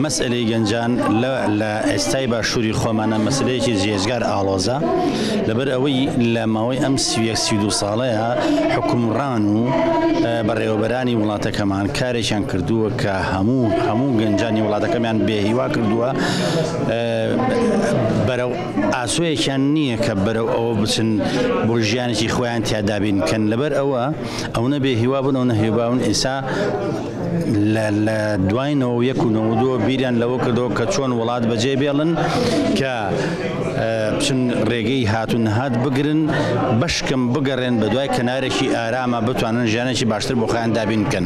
مەسئەلەی گەنجان لە ئێستای باشووری خۆمانە مەسلەیەکی جێزگار ئاڵۆزە، لەبەر ئەوەی لە ماوەی ئەم 31 32 ساڵەیە حکومڕان و بەڕێوەبەرانی وڵاتەکەمان کارێکیان کردووە کە هەموو گەنجانی وڵاتەکەمیان بێهیوا کردووە، بەرەو ئاسۆیەکیان نییە کە بەرەو ئەوە بچن بۆ ژیانێکی خۆیان تیادابین بکەن. لەبەر ئەوە ئەوە بێهیوا بوون، ئەوە هیواون ئێسا لە دوای 91 و 92 بیریان لەوە کردەوە کە چۆن وڵات بەجێ بێڵن کە بچن ڕێگەی هاتون هات بگرن، بەشکم بگەڕێن بە دوای کەنارێکی ئارامە بتوانن ژیانێکی باشتر بۆ خۆیان دابین بکەن.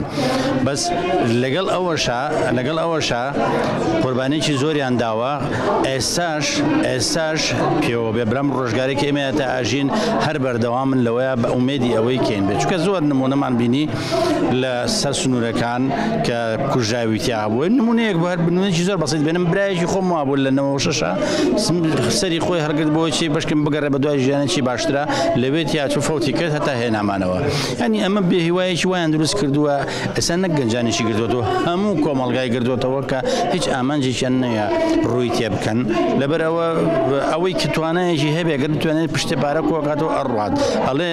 بەس لەگەڵ ئەوەشا قوربانێکی زۆریان داوە. ئێستاش پێوە بێ برام ڕۆژگارێکی ئێمە تا ئاژین هەر بەردەوامن لەوەیە بە ئومێدی ئەوەی کەین بێت، چونکە زۆر نمونەمان بینی لە سەر سنوورەکان کە کوژراوی تیا بوو. نمونەیەک بۆ هەر نمونەیەکی زۆر بەسیط بێنم، برایەکی خۆم وابوو لە 96 سەری خۆی هەڵگرت بۆ چی بەشکم بگەڕێ بە دوای ژیانێکی باشترە، لەوێ تیا چوو فەوتی کرد هەتا هێنامانەوە. یعنی ئەمە بێهیوایەکی وایان دروست کردووە، ئێستا نەک گەنجانێکی گرتووەتەوە، هەموو کۆمەڵگای گرتووەتەوە کە هیچ ئامانجێکیان نییە ڕووی تێ بکەن. لەبەر ئەوە ئەوەی کە توانایەکی هەبێ گەر بتوانێت پشتێ پارە کۆکاتەوە ئەڕوات. ئەڵێ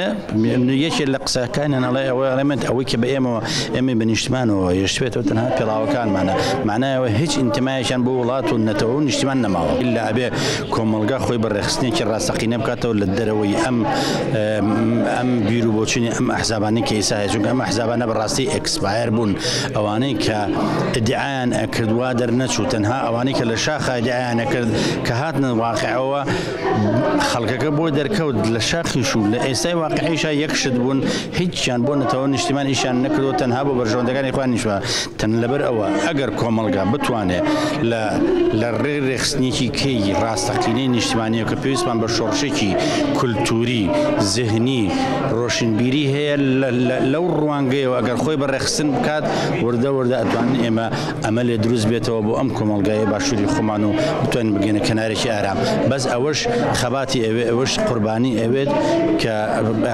یەکێ لە قسەکانیان ئەڵێ ئەوە ئەڵێمێت ئەوەی کە بە ئێمەوە ئێمە بە نیشتمانەوە هێشتبێتەوە تەنها پێڵاوەکانمانە، معنایەوە هیچ ئینتمایەکیان بۆ وڵات و نەتەوە و نیشتمان نەماوە. ئللا ئەبێ کۆمەڵگا خۆی بە ڕێخستنێکی ڕاستەقینە بکاتەوە لە دەرەوەی ئەم بیر و بۆچوونی ئەم ئەحزابانەی کە ئێستا هەیە، چونکە ئەم ئەحزابانە بەڕاستی expire بوون. ئەوانەی کە ئیدعایان ئەکرد وا دەرنەچوو، تەنها ئەوانەی کە لە شاخا ئیدعایان ئەکرد کە هاتنە واقعەوە خەڵکەکە بۆ دەرکەوت لە شاخیش و لە ئێستای واقعیشا یەک شت بوون، هیچیان بۆ نەتەوە نیشتیمان ئیشیان نەکردووە، تەنها بۆ بەرژەوەندەکانی خۆیان نیشوە. تەن لەبەر ئەوە ئەگەر کۆمەڵگا بتوانێت لە ڕێ ڕێخستنێکی کەی ڕاستەقینەی نیشتمانیە کە پێویستمان بە شۆڕشێکی کولتوری، زهنی، ڕۆشنبیری هەیە، لەو ڕوانگەیەوە ئەگەر خۆی بە ڕێخستن بکات، وردە وردە ئەتوانن ئێمە ئەمە لێ دروست بێتەوە بۆ ئەم کۆمەڵگای باشووری خۆمان و بتوانین بگەینە کەنارێکی ئارام. بەس ئەوەش خەباتی ئەوێ، ئەوەش قوربانی ئەوێت کە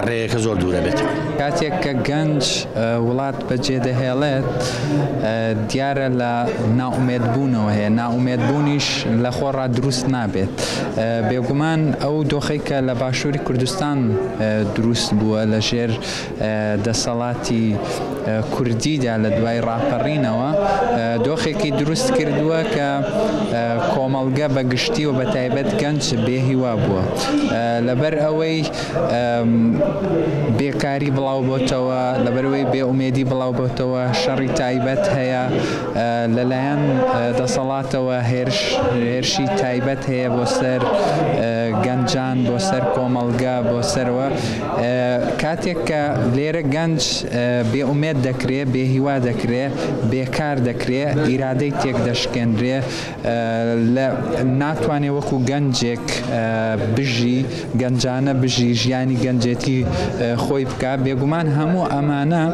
ڕێیەکە زۆر دوورە بێت. کاتێک کە گەنج وڵات بەجێ دەهێڵێت، دیارە لە ناومێدبوونەوە هەیە، ناومێدبوونیش لە خۆڕا دروست نابێت. بێگومان ئەو دۆخەی کە لە باشووری کوردستان دروست بووە لە ژێر دەسەڵاتی کوردیدا لە دوای ڕاپەڕینەوە، دۆخێکی دروست کردووە کە کۆمەڵگە بە گشتی و بە تایبەت گەنج بێهیوا بووە. لەبەر ئەوەی بێکاری بڵاو بۆتەوە، لەبەرەوەی بێئومێدی بڵاو بۆتەوە، شەڕی تایبەت هەیە، لەلایەن دەسەڵاتەوە هێرشی تایبەت هەیە بۆ سەر گەنجان، بۆ سەر کۆمەڵگە، بۆ سەرەوە. کاتێک کە لێرە گەنج بێئومێد دەکرێ، بێهیوا دەکرێ، بێکار دەکرێ، ئیرادەی تێک دەشکێنرێ، لە ناتوانێ وەکو گەنجێک بژی، گەنجانە بژی، ژیانی گەنجێتی خۆی بکە. بێگومان هەموو ئەمانە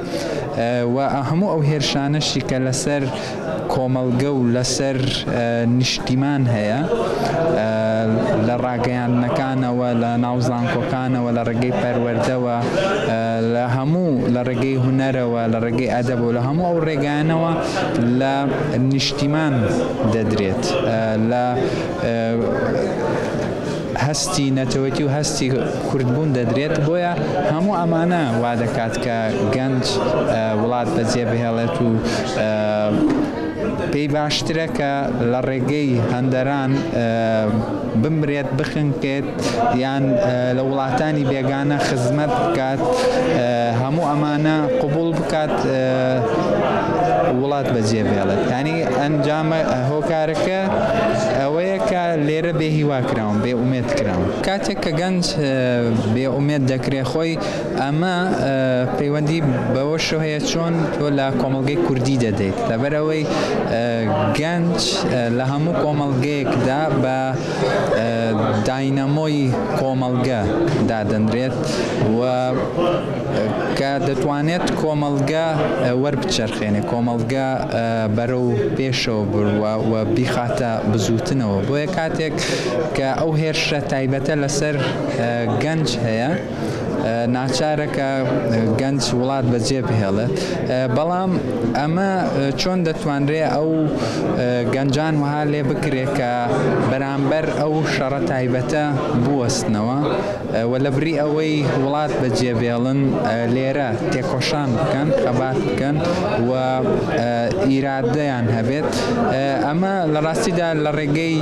و هەموو ئەو هێرشانەشی کە لەسەر کۆمەڵگە و لەسەر نیشتیمان هەیە، لە ڕاگەیاندنەکانەوە، لە ناو زانکۆکانەوە، لە ڕێگەی پەروەردەوە، لە هەموو لە ڕێگەی هونەرەوە، لە ڕێگەی ئەدەبەوە، لە هەموو ئەو ڕێگانەوە لە نیشتیمان دەدرێت، لە هەستی نەتەوەتی و هەستی کوردبوون دەدرێت. بۆیە هەموو ئەمانە وا دەکات کە گەنج وڵات بەجێ بهێڵێت و پێی باشترە کە لە ڕێگەی هەندەران بمرێت، بخنکێت، یان لە وڵاتانی بێگانە خزمەت بکات، هەموو ئەمانە قبوڵ بکات، وڵات بەجێ بێڵێت. ینی ئەنجامە هۆکارەکە ئەوەیە کە لێرە بێهیوا کراون، بێ ئومێد کراون. کاتێک کە گەنج بێ ئومێد دەکرێ، خۆی ئەمە پەیوەندی بەوەشەوە هەیە چۆن تۆ لە کۆمەڵگەی کوردی دەدەیت. لەبەرئەوەی گەنج لە هەموو کۆمەڵگەیەکدا بە داینەمۆی کۆمەڵگە دادەنرێت و کە دەتوانێت کۆمەڵگە وەربچەرخێنێ، کۆمەڵگە بەرەو پێشەوە بڕوا و بیخاتە بزوتنەوە. بۆیە کاتێک کە ئەو هێرشە تایبەتە لەسەر گەنج هەیە، ناچارە کە گەنج وڵات بەجێ بهێڵێت. بەڵام ئەمە چۆن دەتوانرێ ئەو گەنجان وەها لێ بکرێ کە بەرامبەر ئەو شەڕە تایبەتە بوەستنەوە و لەبری ئەوەی وڵات بەجێ بێڵن لێرە تێکۆشان بکەن، خەبات بکەن و ئیرادەیان هەبێت؟ ئەمە لە ڕاستیدا لە ڕێگەی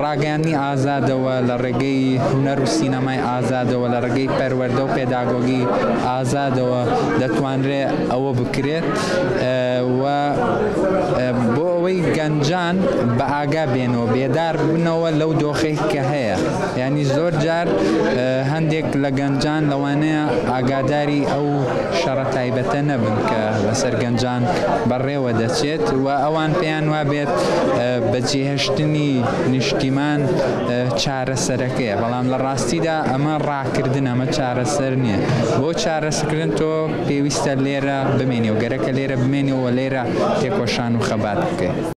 ڕاگەیاندنی ئازادەوە، لە ڕێگەی هونەر و سینەمای ئازادەوە، لە ڕێگەی پەروەردە و پێداگۆگی ئازادەوە دەتوانرێ ئەوە بکرێت و بۆ ئەوەی گەنجان بە ئاگا بێنەوە، بێدار بنەوە لەو دۆخێک کە هەیە. یعنی زۆر جار هەندێک لە گەنجان لەوانەیە ئاگاداری ئەو شەڕە تایبەتە نەبن کە لەسەر گەنجان بەڕێوە دەچێت و ئەوان پێیان وابێت بەجێهێشتنی نیشتیمان چارەسەرەکەیە، بەڵام لە ڕاستیدا ئەمە ڕاکردن، ئەمە چارەسەر نییە. بۆ چارەسەرکردن تۆ پێویستە لێرە بمێنی و گەرەکە لێرە بمێنی و لێرە تێکۆشان و خەبات بکەیت.